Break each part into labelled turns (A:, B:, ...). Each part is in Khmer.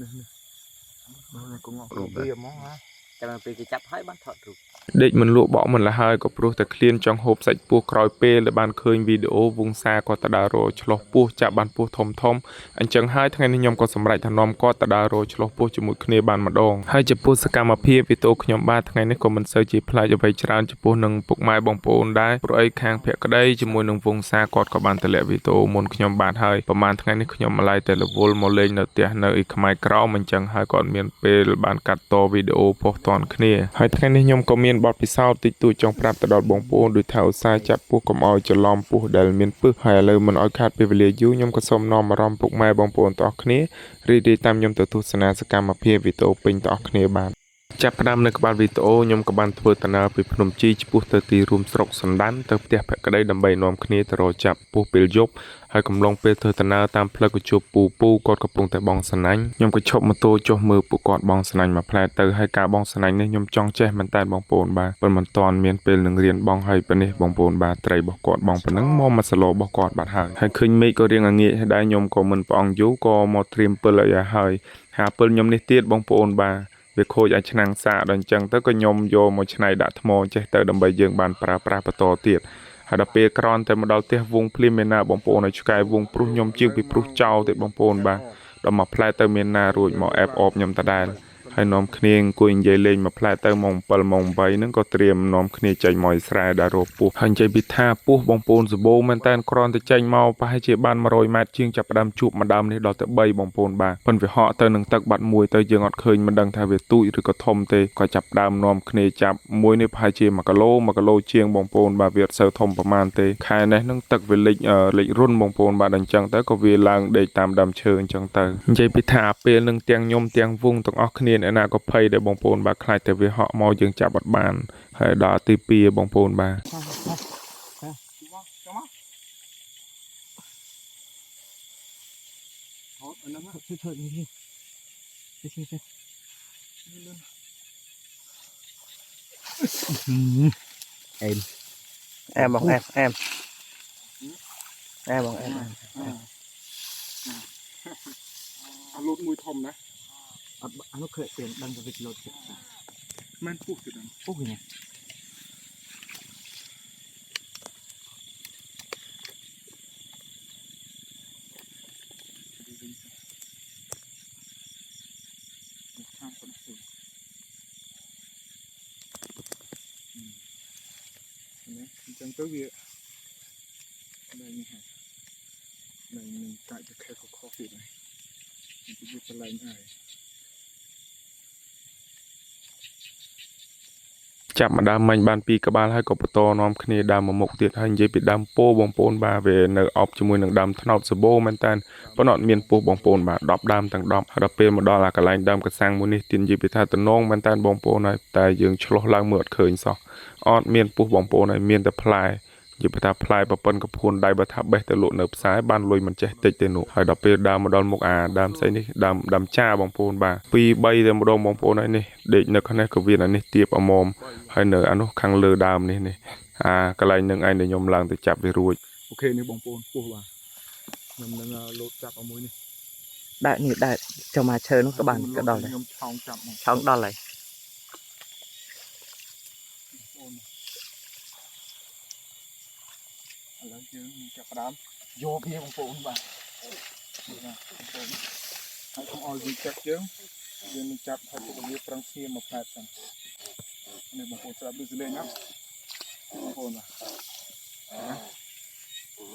A: នេះនេះមើលកង
B: រូប
A: វាហ្មងណា
C: ចាំពេលគេចាប់ហើយបានថតរូប
B: ដេកមិនលក់បក់មិនលហើយក៏ព្រោះតែឃ្លានចង់ហូបសាច់ពស់ក្រោយពេលដែលបានឃើញវីដេអូវងសាគាត់ទៅដើររកឆ្លោះពស់ចាប់បានពស់ធំធំអញ្ចឹងហើយថ្ងៃនេះខ្ញុំក៏សម្រេចថានាំគាត់ទៅដើររកឆ្លោះពស់ជាមួយគ្នាបានម្ដងហើយចំពោះសកម្មភាពវីដេអូខ្ញុំបាទថ្ងៃនេះក៏មិនសូវជាប្លែកអ្វីច្រើនចំពោះនឹងពុកម៉ែបងប្អូនដែរព្រោះអីខាងភក្តីជាមួយនឹងវងសាគាត់ក៏បានតម្លាក់វីដេអូមុនខ្ញុំបាទហើយប្រហែលថ្ងៃនេះខ្ញុំម្លាយតែរវល់មកលេងនៅផ្ទះនៅអ៊ីខ្មែរក្រោមអញ្ចឹងហើយគាត់មានពេលបានកាត់តវីដេអូផុសតាន់គ្នាហើយថ្ងៃនេះខ្ញុំក៏មានបទពិសោធន៍តិចតួចចង់ប្រាប់ទៅដល់បងប្អូនដូចថាឧស្សាហ៍ចាប់ពស់កុំឲ្យច្រឡំពស់ដែលមានពឹសហើយឥឡូវមិនឲ្យខាតពេលវេលាយូរខ្ញុំក៏សូមនាំអារម្មណ៍ពុកម៉ែបងប្អូនទាំងអស់គ្នារីករាយតាមខ្ញុំទៅទស្សនាសកម្មភាពវីដេអូពេញទាំងអស់គ្នាបាទចាប់ផ្ដើមនៅក្បាលវីដេអូខ្ញុំក៏បានធ្វើដំណើរពីភ្នំជីឆ្ពោះទៅទីរួមស្រុកសណ្ដានទៅផ្ទះភក្តីដើម្បីនាំគ្នាទៅរកចាប់ពស់ពេលយប់ហើយកំឡុងពេលធ្វើដំណើរតាមផ្លូវក៏ជួបពូពូគាត់កំពុងតែបងសណាញ់ខ្ញុំក៏ឈប់ម៉ូតូចុះមើលពួកគាត់បងសណាញ់មួយផ្លែទៅហើយការបងសណាញ់នេះខ្ញុំចង់ចេះមែនតើបងប្អូនបាទប៉ុន្តែមិនទាន់មានពេលនឹងរៀនបងហើយប៉ុណ្នេះបងប្អូនបាទត្រីរបស់គាត់បងប៉ុណ្ណឹងមកមួយសឡូរបស់គាត់បាត់ហើយហើយឃើញមេឃក៏រៀងអាងាកហើយដែរខ្ញុំក៏មិនប្រអងយូរក៏មកត្រៀមពិលឲ្យហើយហាពិលខ្ញុំនេះទៀតបងប្អូនបាទវាខូចឲ្យឆ្នាំងសាកដល់អញ្ចឹងទៅក៏ខ្ញុំយកមកច្នៃដាក់ថ្មចេះទៅដើម្បីយើងបានប្រើប្រាស់បន្តទៀតហើយដល់ពេលក្រនតែមកដល់ផ្ទះវងភ្លាមមានណាបងប្អូនឲ្យឆ្កែវងព្រុសខ្ញុំជាងពីព្រុសចោលទៀតបងប្អូនបាទដល់មកផ្លែទៅមានណារួចមកអែបអបខ្ញុំដដែលហើយនាំគ្នាអង្គុយនិយាយលេងមួយផ្លែទៅម៉ោង7ម៉ោង8ហ្នឹងក៏ត្រៀមនាំគ្នាចេញមកឲ្យស្រែដល់រកពស់ហើយនិយាយពីថាពស់បងប្អូនសបោមែនតើគ្រាន់តែចេញមកប្រហែលជាបាន100ម៉ែត្រជាងចាប់ផ្ដើមជួបម្ដើមនេះដល់ទៅ3បងប្អូនបាទប៉ុន្តែវាហក់ទៅនឹងទឹកបាត់មួយទៅយើងអត់ឃើញមិនដឹងថាវាទូចឬក៏ធំទេក៏ចាប់ផ្ដើមនាំគ្នាចាប់មួយនេះប្រហែលជា1គីឡូ1គីឡូជាងបងប្អូនបាទវាអត់សូវធំប្រហែលទេខែនេះនឹងទឹកវាលិចលិចរុនបងប្អូនបាទអញ្ចឹងទៅក៏វាឡើងដេកតាមដើមឈើអញ្ចឹងទៅនិយាយពីថាពេលនឹងទាំងខ្ញុំទាំងវងទាំងអស់គ្នាអ្នកណាក៏ភ័យដែរបងប្អូនបាទខ្លាចតែវាហក់មកយើងចាប់អត់បានហើយដល់ទី2បងប្អូនបាទ
A: មកចូលមកថតអាហ្នឹង
C: ជួយជួយនេះនេះនេះ
A: លឿន
C: អែម
D: អែមបងអែមអែមអែមបងអែម
A: អាលូតមួយធំណា
C: អត់អានោះឃើញពេលដឹងទៅវាលោត
A: មែនពុះទៀតហ្នឹង
C: ពុះនេះ
A: វិញសិនខាងប៉ុណ្ណេះនេះអញ្ចឹងទៅវាលែងនេះហើយលែងនឹងកាច់ទៅខែខខទៀតហើយបន្តិចវាប្រឡែងហើយ
B: ចាប់ម្ដើមមិញបានពីរក្បាលហើយក៏បន្តនាំគ្នាដើមមកមុខទៀតហើយនិយាយពីដើមពោបងប្អូនបាទវានៅអប់ជាមួយនឹងដើមថ្នោតសបោមែនតើប៉ុន្តែអត់មានពោះបងប្អូនបាទ10ដើមទាំង10ហើយដល់ពេលមកដល់អាកន្លែងដើមកសាំងមួយនេះទៀតនិយាយពីថាតំណងមែនតើបងប្អូនហើយតែយើងឆ្លោះឡើងមើលអត់ឃើញសោះអត់មានពោះបងប្អូនហើយមានតែផ្លែនិយាយពីថាផ្លែប្រពន្ធកភួនដៃបើថាបេះទៅលក់នៅផ្សារបានលុយមិនចេះតិចទេនោះហើយដល់ពេលដើមមកដល់មុខអាដើមស្អីនេះដើមដើមចាបងប្អូនបាទ2 3តែម្ដងបងប្អូនហើយនេះដេកនៅខាងនេះក៏វាអានេះទៀបអមម ហើយនៅអានោះខាងលើដើមនេះនេះអាកន្លែងនឹងឯងដែលខ្ញុំឡើងទៅចាប់វារួច
A: អូខេនេះបងប្អូនពោះបាទខ្ញុំនឹងលោតចាប់ឲ្យមួយនេះ
D: ដាក់នេះដាក់ចូលមកឈើនោះក៏បានក៏ដល់ដែរ
A: ខ្ញុំឆោងចាប់មក
D: ឆោងដល់ហើយ
A: បងប្អូនឥឡូវយើងនឹងចាប់ផ្ដើមយកវាបងប្អូនបាទនេះបាទបងប្អូនហើយកុំឲ្យវាចាប់យើងយើងនឹងចាប់ហើយទុកវាប្រឹងស្ងៀមមកផ្លែសិននេះបងប្អូនស្រាប់ដូចសលេងណាបងប្អូនបាទណា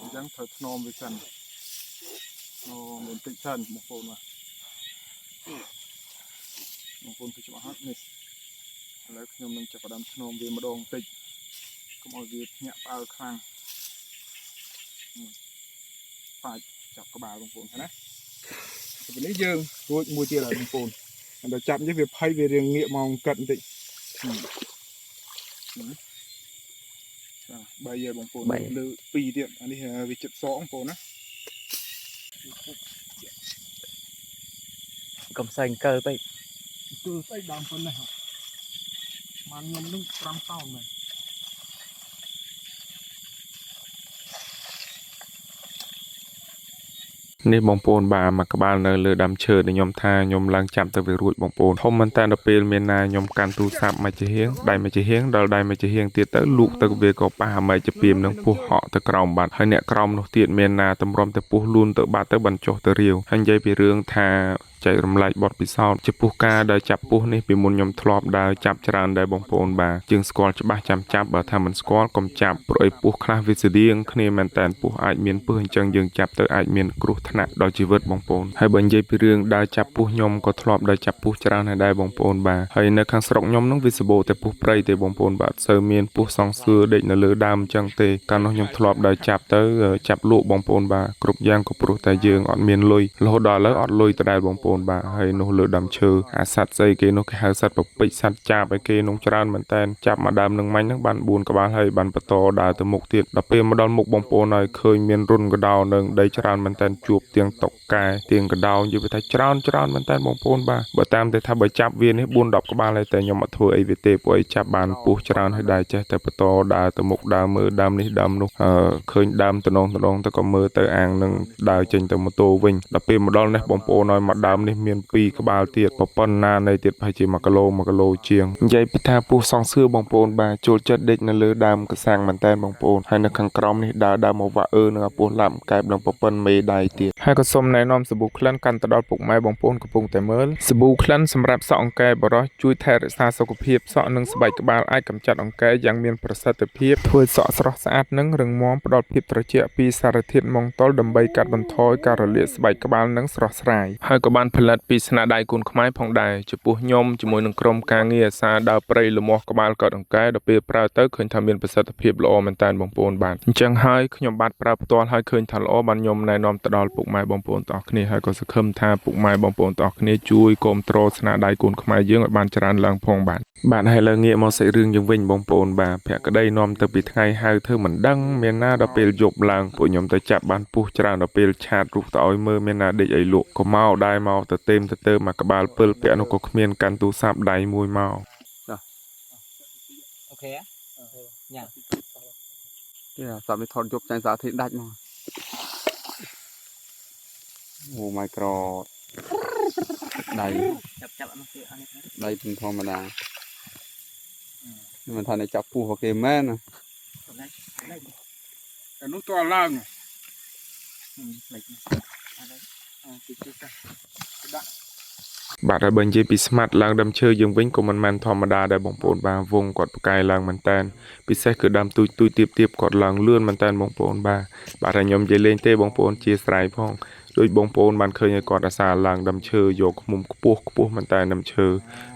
A: អញ្ចឹងត្រូវធ្នមវាសិនធ្នមបន្តិចសិនបងប្អូនបាទបងប្អូនគឺច្បាស់ហើយនេះឥឡូវខ្ញុំនឹងចាប់ផ្ដើមធ្នមវាម្ដងបន្តិចកុំឲ្យវាភ្ញាក់ផ្អើលខ្លាំង បាច់ចាប់ក្បាលបងប្អូនណាទៅនេះយើងរួចមួយទៀតហើយបងប្អូនដល់ចាប់នេះវាភ័យវារៀងងាកមកកាត់បន្តិចបាទបីហើយបងប្អូនលើពីរទៀតអានេះវាចិត្តសងបងប្អូនណា
D: កុំសើអង្គើពេក
A: គឺស្អីដើមប៉ុណ្ណេះបានខ្ញុំនឹង5តោនមែន
B: នេះបងប្អូនបាទមួយក្បាលនៅលើដើមឈើដែលខ្ញុំថាខ្ញុំឡើងចាប់ទៅវារួចបងប្អូនធំមែនតើដល់ពេលមានណាខ្ញុំកាន់ទូរស័ព្ទមួយជាហៀងដៃមួយជាហៀងដល់ដៃមួយជាហៀងទៀតទៅលូកទៅវាក៏ប៉ះអាមេជាពីមនឹងពោះហក់ទៅក្រោមបាត់ហើយអ្នកក្រោមនោះទៀតមានណាតម្រុំទៅពោះលូនទៅបាត់ទៅបានចុះទៅរាវហើយនិយាយពីរឿងថាចែករំលែកបទពិសោធន៍ចំពោះការដែលចាប់ពស់នេះពីមុនខ្ញុំធ្លាប់ដើរចាប់ច្រើនដែរបងប្អូនបាទជាងស្គាល់ច្បាស់ចាំចាប់បើថាមិនស្គាល់កុំចាប់ព្រោះអីពស់ខ្លះវាស្តៀងគ្នាមែនតើពស់អាចមានពើអញ្ចឹងយើងចាប់ទៅអាចមានគ្រោះថ្នាក់ដល់ជីវិតបងប្អូនហើយបើនិយាយពីរឿងដើរចាប់ពស់ខ្ញុំក៏ធ្លាប់ដើរចាប់ពស់ច្រើនហើយដែរបងប្អូនបាទហើយនៅខាងស្រុកខ្ញុំនោះវាសម្បូរតែពស់ព្រៃទេបងប្អូនបាទសូវមានពស់សង្សឿដេកនៅលើដើមអញ្ចឹងទេកាលនោះខ្ញុំធ្លាប់ដើរចាប់ទៅចាប់លក់បងប្អូនបាទគ្រប់យ៉ាងក៏ព្រោះតែយើងអត់មានលុយរហូតដល់ឥឡូវអត់លុយដដែលបងប្អូនបាទហើយនោះលើដើមឈើអាសត្វស្អីគេនោះគេហៅសត្វពពេចសត្វចាបឲ្យគេនោះច្រើនមែនតើចាប់មកដើមនឹងមាញ់នឹងបាន4ក្បាលហើយបានបន្តដើរទៅមុខទៀតដល់ពេលមកដល់មុខបងប្អូនហើយឃើញមានរុនកដោនឹងដីច្រើនមែនតើជួបទៀងតុកកែទៀងកដោនិយាយថាច្រើនច្រើនមែនតើបងប្អូនបាទបើតាមតែថាបើចាប់វានេះ4 10ក្បាលហើយតែខ្ញុំអត់ធ្វើអីវាទេព្រោះអីចាប់បានពោះច្រើនហើយដែរចេះតែបន្តដើរទៅមុខដើរមើលដើមនេះដើមនោះឃើញដើមតំណងតំណងទៅក៏មើលទៅអាងនឹងដើរចេញទៅម៉ូតូវិញដល់ពេលមកដល់នេះបងប្អូនហើយមកដើមនេះមាន2ក្បាលទៀតប៉ុណ្ណានៃទៀតប្រហែលជា1គីឡូ1គីឡូជាងនិយាយពីថាពោះសងសឿបងប្អូនបាទចូលចិត្តដេកនៅលើដើមកសាំងមែនតើបងប្អូនហើយនៅខាងក្រោមនេះដើរដើមមកវាក់អឺនឹងអាពោះឡាប់កែបនឹងប្រពន្ធមេដៃទៀតហើយក៏សូមណែនាំសាប៊ូក្លិនកាន់ទៅដល់ពុកម៉ែបងប្អូនកំពុងតែមើលសាប៊ូក្លិនសម្រាប់សក់អង្កែបរោះជួយថែរក្សាសុខភាពសក់និងស្បែកក្បាលអាចកម្ចាត់អង្កែយ៉ាងមានប្រសិទ្ធភាពធ្វើសក់ស្រស់ស្អាតនិងរឹងមាំផ្ដល់ភាពត្រជាក់ពីសារធាតុម៉ុងតុលដើម្បីកាត់បន្ថយការរលាកស្បែកក្បាលនិងស្រស់ស្រាយហើយក៏បានផលិតពីស្នាដៃកូនខ្មែរផងដែរចំពោះខ្ញុំជាមួយនឹងក្រុមការងារអាសាដើរព្រៃលមាស់ក្បាលកត់អង្កែដល់ពេលប្រើទៅឃើញថាមានប្រសិទ្ធភាពល្អមែនតើបងប្អូនបាទអញ្ចឹងហើយខ្ញុំបាទប្រើផ្ទាល់ហើយឃើញថាល្អបានខ្ញុំណែនាំទៅដល់ពុកម៉ែបងប្អូនទាំងអស់គ្នាហើយក៏សង្ឃឹមថាពុកម៉ែបងប្អូនទាំងអស់គ្នាជួយគាំទ្រស្នាដៃកូនខ្មែរយើងឲ្យបានច្រើនឡើងផងបាទបាទហើយលើងាកមកសាច់រឿងយើងវិញបងប្អូនបាទភក្តីនាំទៅពីថ្ងៃហៅធ្វើមិនដឹងមានណាដល់ពេលយប់ឡើងពួកខ្ញុំទៅចាប់បានពុះច្រើនដល់ពេលឆាតរូបទៅឲ្យមើលមានណាដេកឲ្យលក់ក៏មកដែរមកទៅទេមទៅទៅមកក្បាលពិលពាក់នោះក៏គ្មានកាន់ទូរស័ព្ទដៃមួយមក
C: អូខេញ៉ាំ
E: ទេអាសាប់វាថតយប់ចាញ់សាធិដាច់មកអូ my god ដៃ
C: ចាប់ចាប់អត់នោះទៀតអត់នេះ
E: ដៃពុំធម្មតាមិនថាអ្នកចាប់ពោះរបស់គេមែនណា
A: តែនោះតើឡើង
C: លេច
A: ទីជិះកាដាក់
B: បាទហើយបើនិយាយពីស្មាត់ឡើងដើមឈើយើងវិញក៏មិនមែនធម្មតាដែរបងប្អូនបាទវងគាត់ប្រកែឡើងមែនតែនពិសេសគឺដើមទូចទូចទៀបទៀបគាត់ឡើងលឿនមែនតែនបងប្អូនបាទបាទហើយខ្ញុំនិយាយលេងទេបងប្អូនជាស្រ័យផងដូចបងប្អូនបានឃើញឲ្យគាត់អាសាឡើងដើមឈើយកខ្មុំខ្ពស់ខ្ពស់មែនតែនដើមឈើ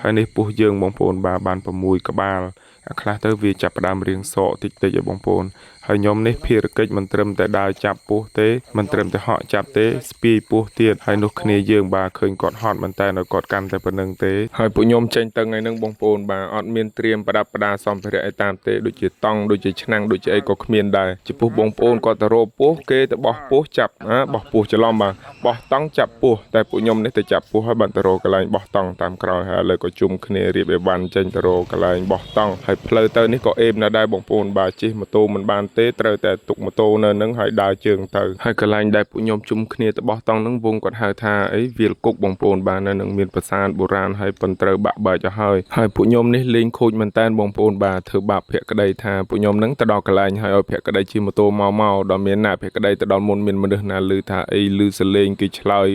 B: ហើយនេះពោះយើងបងប្អូនបាទបាន6ក្បាលអាខ្លះទៅវាចាប់ផ្ដើមរៀងសកតិចតិចឲ្យបងប្អូនហើយខ្ញុំនេះភារកិច្ចមិនត្រឹមតែដើរចាប់ពស់ទេមិនត្រឹមតែហក់ចាប់ទេស្ពាយពស់ទៀតហើយនោះគ្នាយើងបាទឃើញគាត់ហត់មែនតើឲ្យគាត់កាន់តែប៉ុណ្្នឹងទេហើយពួកខ្ញុំចេញទៅថ្ងៃហ្នឹងបងប្អូនបាទអត់មានត្រៀមប្រដាប់ប្រដាសម្ភារៈអីតាមទេដូចជាតង់ដូចជាឆ្នាំងដូចជាអីក៏គ្មានដែរចំពោះបងប្អូនគាត់ទៅរកពស់គេទៅបោះពស់ចាប់ណាបោះពស់ច្រឡំបាទបោះតង់ចាប់ពស់តែពួកខ្ញុំនេះទៅចាប់ពស់ហើយបានទៅរកកន្លែងបោះតង់តាមក្រោយហើយឥឡូវក៏ជុំគ្នារៀបអីវ៉ាន់ចេញទៅរកកន្លែងបោះតង់ហើយផ្លូវទៅនេះក៏អេមណាស់ដែរបងប្អូនបាទជិះម៉ូតូមិនបានទេត្រូវតែទុកម៉ូតូនៅនឹងហើយដើរជើងទៅហើយកន្លែងដែលពួកខ្ញុំជុំគ្នាទៅបោះតង់នឹងវងគាត់ហៅថាអីវាលគុកបងប្អូនបាទនៅនឹងមានប្រាសាទបុរាណហើយប៉ុន្ត្រូវបាក់បែកអស់ហើយហើយពួកខ្ញុំនេះលេងខូចមែនតើបងប្អូនបាទធ្វើបាបភក្តីថាពួកខ្ញុំនឹងទៅដល់កន្លែងហើយឲ្យភក្តីជិះម៉ូតូមកមកដល់មានណាភក្តីទៅដល់មុនមានមនុស្សណាឮថាអីឮសលេងគេឆ្លើយ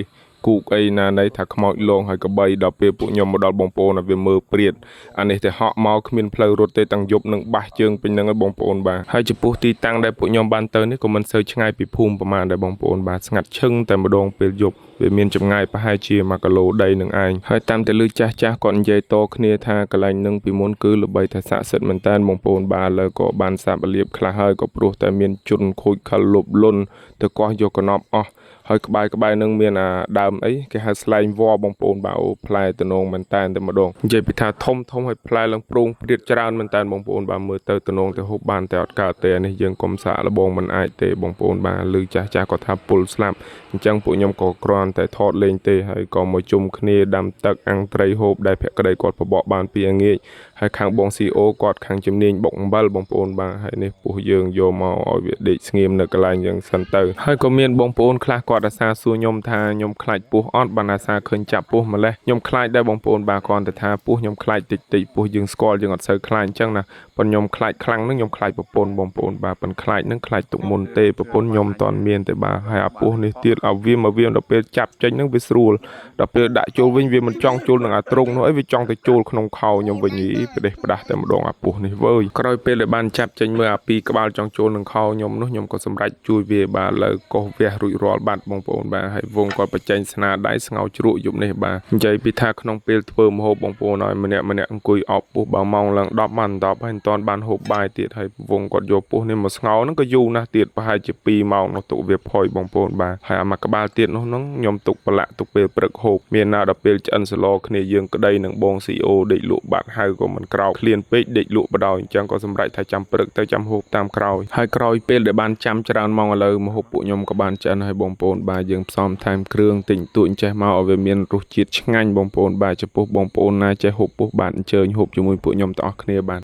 B: គូកអីណាណីថាខ្មោចលងហើយកបីដល់ពេលពួកខ្ញុំមកដល់បងប្អូនឲ្យវាមើលព្រាតអានេះតែហក់មកគ្មានផ្លូវរត់ទេទាំងយប់នឹងបាសជើងពេញនឹងឲ្យបងប្អូនបាទហើយចំពោះទីតាំងដែលពួកខ្ញុំបានទៅនេះក៏មិនសូវឆ្ងាយពីភូមិប្រហែលដែរបងប្អូនបាទស្ងាត់ឈឹងតែម្ដងពេលយប់វាមានចម្ងាយប្រហែលជា1គីឡូដីនឹងឯងហើយតាមតែលឺចាស់ចាស់គាត់និយាយតគ្នាថាកន្លែងនឹងពីមុនគឺល្បីថាស័ក្តិសិទ្ធិមែនតើបងប្អូនបាទឥឡូវក៏បានសាបលៀបខ្លះហើយក៏ព្រោះតែមានជនខូចខលលុបលុនទៅកោះយកកណប់អស់ហើយក្បែរក្បែរនឹងមានអាដើម មអីគេហៅស្លែងវល្លិបងប្អូនបាទអូផ្លែតំណងមែនតែនតែម្ដងនិយាយពីថាធំធំហើយផ្លែឡើងប្រងព្រាតច្រើនមែនតែនបងប្អូនបាទមើលទៅតំណងទៅហូបបានតែអត់កើតទេអានេះយើងកុំសាកល្បងមិនអាចទេបងប្អូនបាទឮចាស់ចាស់គាត់ថាពុលស្លាប់អញ្ចឹងពួកខ្ញុំក៏គ្រាន់តែថតលេងទេហើយក៏មកជុំគ្នាដាំទឹកអាំងត្រីហូបដែលភក្តីគាត់បបកបានពីងាយហើយខាងបង CO គាត់ខាងជំនាញបុកអំបិលបងប្អូនបាទហើយនេះពោះយើងយកមកឲ្យវាដេកស្ងៀមនៅកន្លែងយើងសិនទៅហើយក៏មានបងប្អូនខ្លះគាត់អាសាសួរខ្ញុំថាខ្ញុំខ្លាចពោះអត់បានអាសាឃើញចាប់ពោះម្លេះខ្ញុំខ្លាចដែរបងប្អូនបាទគ្រាន់តែថាពោះខ្ញុំខ្លាចតិចតិចពោះយើងស្គាល់យើងអត់សូវខ្លាចអញ្ចឹងណាប៉ុន្តែខ្ញុំខ្លាចខ្លាំងហ្នឹងខ្ញុំខ្លាចប្រពន្ធបងប្អូនបាទប៉ុន្តែខ្លាចហ្នឹងខ្លាចទុកមុនទេប្រពន្ធខ្ញុំមិនតាន់មានទេបាទហើយអាពោះនេះទៀតឲ្យវាមកវាដល់ពេលចាប់ចេញហ្នឹងវាស្រួលដល់ពេលដាក់ចូលវិញវាមិនចង់ចូលនឹងអាទ្រុងនោះអីវាចង់ទៅចូលក្នុងខោខ្ញុំវិញីប្រទេសផ្ដាស់តែម្ដងអាពោះនេះវើយក្រោយពេលដែលបានចាប់ចេញមើលអាពីរក្បាលចង់ចូលនឹងខោខ្ញុំនោះខ្ញុំក៏សម្រេចជួយវាបាទលើកោះវះរួចរាល់បាត់បងប្អូនបាទហើយវងគាត់បញ្ចេញស្នាដៃស្ងោជ្រក់យប់នេះបាទនិយាយពីថាក្នុងពេលធ្វើម្ហូបបងប្អូនឲ្យម្នាក់ម្នាក់អង្គុយអបពោះបើម៉ោងឡើង10បាន10ហើយមិនទាន់បានហូបបាយទៀតហើយវងគាត់យកពោះនេះមកស្ងោហ្នឹងក៏យូរណាស់ទៀតប្រហែលជា2ម៉ោងនោះទុកវាផុយបងប្អូនបាទហើយអាមួយក្បាលទៀតនោះហ្នឹងខ្ញុំទុកប្រឡាក់ទុកពេលព្រឹកហូបមានណាដល់ពេលឆ្អិនសឡគ្នាយើងក្តីនឹងបង CO ដេកលក់បាត់ហៅក៏មិនក្រោកឃ្លានពេកដេកលក់បដ ாய் អញ្ចឹងក៏សម្រេចថាចាំព្រឹកទៅចាំហូបតាមក្រោយហើយក្រោយពេលដែលបានចាំច្រើនម៉ោងឥឡូវម្ហូបពួកខ្ញុំក៏បានឆ្អិនហើយបងប្អូនបាទយើងផ្សំថែមគ្រឿងទិញទួចចេះមកឲ្យវាមានរសជាតិឆ្ងាញ់បងប្អូនបាទចំពោះបងប្អូនណាចេះហូបពោះបាទអញ្ជើញហូបជាមួយពួកខ្ញុំទាំងអស់គ្នាបាទ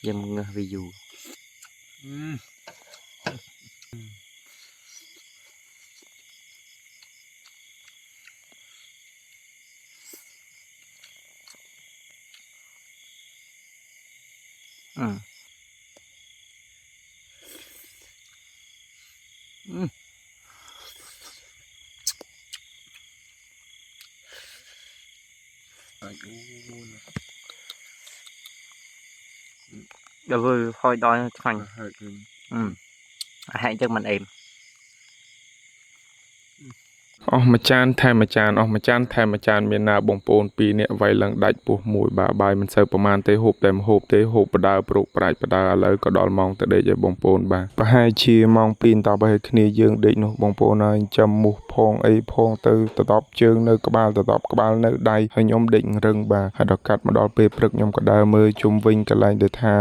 C: យើងងើសវាយូរអឺអឺដល់វាហយដល់ឆ្ងាញ់
E: ហើយគឺ
C: អឺអាហែកចឹងមិនអេម
B: អស់មួយចានថែមមួយចានអស់មួយចានថែមមួយចានមានណាបងប្អូនពីរនាក់វាយឡើងដាច់ពោះមួយបាទបាយមិនសូវប្រមាណទេហូបតែម្ហូបទេហូបបដើប្រុកប្រាច់បដើឥឡូវក៏ដល់ម៉ោងទៅដេកឲ្យបងប្អូនបាទប្រហែលជាម៉ោង2តទៅឲ្យគ្នាយើងដេកនោះបងប្អូនហើយចាំមូសផងអីផងទៅតតបជើងនៅក្បាលតតបក្បាលនៅដៃហើយខ្ញុំដេករឹងបាទហើយដល់កាត់មកដល់ពេលព្រឹកខ្ញុំក៏ដើរមើលជុំវិញកន្លែងដែលថា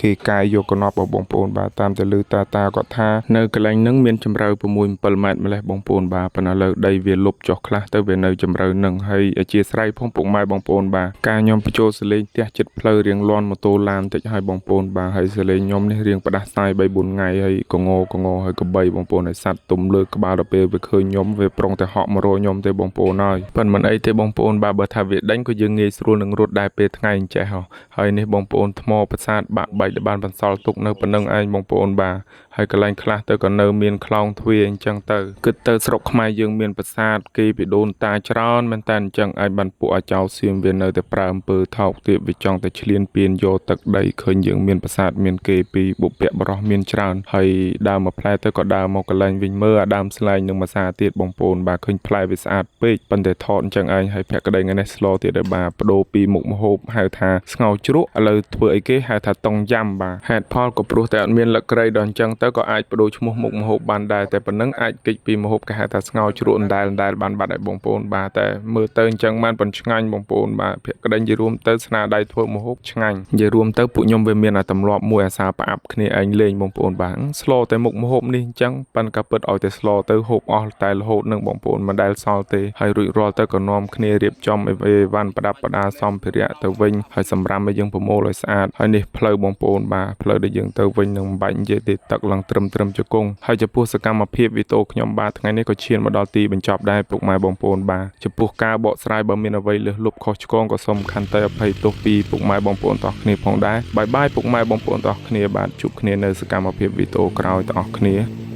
B: គេកាយយកកណប់របស់បងប្អូនបាទតាមទៅលើតាតាគាត់ថានៅកន្លែងហ្នឹងមានជម្រៅ6 7ម៉ែត្រម្លេះបងប្អូនបាទប៉ុន្តែឥឡូវដីវាលុបចុះខ្លះទៅវានៅជម្រៅនឹងហើយអធិស្ឋានផងពុកម៉ែបងប្អូនបាទការខ្ញុំបញ្ចូលសលេងផ្ទះចិត្តផ្លូវរៀងលន់ម៉ូតូឡានតិចហើយបងប្អូនបាទហើយសលេងខ្ញុំនេះរៀងផ្ដាសាយ3 4ថ្ងៃហើយកងកងហើយកបីបងប្អូនហើយសัตว์ទុំលើក្បាលដល់ពេលវាឃើញខ្ញុំវាប្រុងតែហក់មករកខ្ញុំទេបងប្អូនហើយប៉ុន្តែមិនអីទេបងប្អូនបាទបើថាវាដេញក៏យើងងាយស្រួលនឹងរត់ដែរពេលថ្ងៃអញ្ចេះហ៎ហើយនេះបងប្អូនថ្មប្រាសាទបាក់បែកដែលបានបន្សល់ទុកនៅប៉ុណ្ណឹងឯងបងប្អូនបាទហើយកន្លែងខ្លះទៅក៏នៅមានខ្លោងទ្វារអញ្ចឹងទៅគិតទៅស្រុកខ្មែរយើងមានប្រាសាទគេពីដូនតាច្រើនមែនតើអញ្ចឹងឯងបានពួកអាចោសៀមវានៅតែប្រើអំពើថោកទាបវាចង់តែឆ្លៀនពៀនយកទឹកដីឃើញយើងមានប្រាសាទមានគេពីបុព្វបុរសមានច្រើនហើយដើមមួយផ្លែទៅក៏ដើរមកកន្លែងវិញមើលអាដើមស្លែងនឹងមួយសាទៀតបងប្អូនបាទឃើញផ្លែវាស្អាតពេកប៉ុន្តែថតអញ្ចឹងឯងហើយភក្តីថ្ងៃនេះស្លទៀតហើយបាទបដូរពីមុខម្ហូបហៅថាស្ងោរជ្រក់ឥឡូវធ្វើអីគេហៅថាតុងយ៉ាំបាទហេតុផលក៏ព្រោះតែអត់មានលក្រីដល់អញ្ចឹងទៅក៏អាចបដូរឈ្មោះមុខម្ហូបបានដែរតែប៉ុណ្ណឹងអាចគេចពីម្ហូបគេហៅថាស្ងោរជ្រក់អណ្ដែលអណ្ដែលបានបាត់ឲ្យបងប្អូនបាទតែមើលទៅអញ្ចឹងបានប៉ុនឆ្ងាញ់បងប្អូនបាទភក្តីនិយាយរួមទៅស្នាដៃធ្វើម្ហូបឆ្ងាញ់និយាយរួមទៅពួកខ្ញុំវាមានអាទម្លាប់មួយអាសាផ្អាប់គ្នាឯងលេងបងប្អូនបាទស្លតែមុខម្ហូបនេះអញ្ចឹងប៉ិនក៏ពិតឲ្យតែស្លទៅហូបអស់តែរហូតនឹងបងប្អូនមិនដែលសល់ទេហើយរួចរាល់ទៅក៏នាំគ្នារៀបចំអីវ៉ាន់ប្រដាប់ប្រដាសម្ភារៈទៅវិញហើយសម្រាមឲ្យយើងប្រមូលឲ្យស្អាតហើយនេះផ្លូវបងប្អូនបាទផ្លូវដែលយើងទៅវិញនឹងមិនបាច់និយាយទេទឹកឡើងត្រឹមជង្គង់ហើយចំពោះសកម្មភាពវីដេអូខ្ញុំបាទថ្ងៃនេះក៏ឈានមកដល់ទីបញ្ចប់ដែរពុកម៉ែបងប្អូនបាទចំពោះការបកស្រាយបើមានអ្វីលើសលប់ខុសឆ្គងក៏សូមខន្តីអភ័យទោសពីពុកម៉ែបងប្អូនទាំងអស់គ្នាផងដែរបាយបាយពុកម៉ែបងប្អូនទាំងអស់គ្នាបាទជួបគ្នានៅសកម្មភាពវីដេអូក្រោយទាំងអស់គ្នា។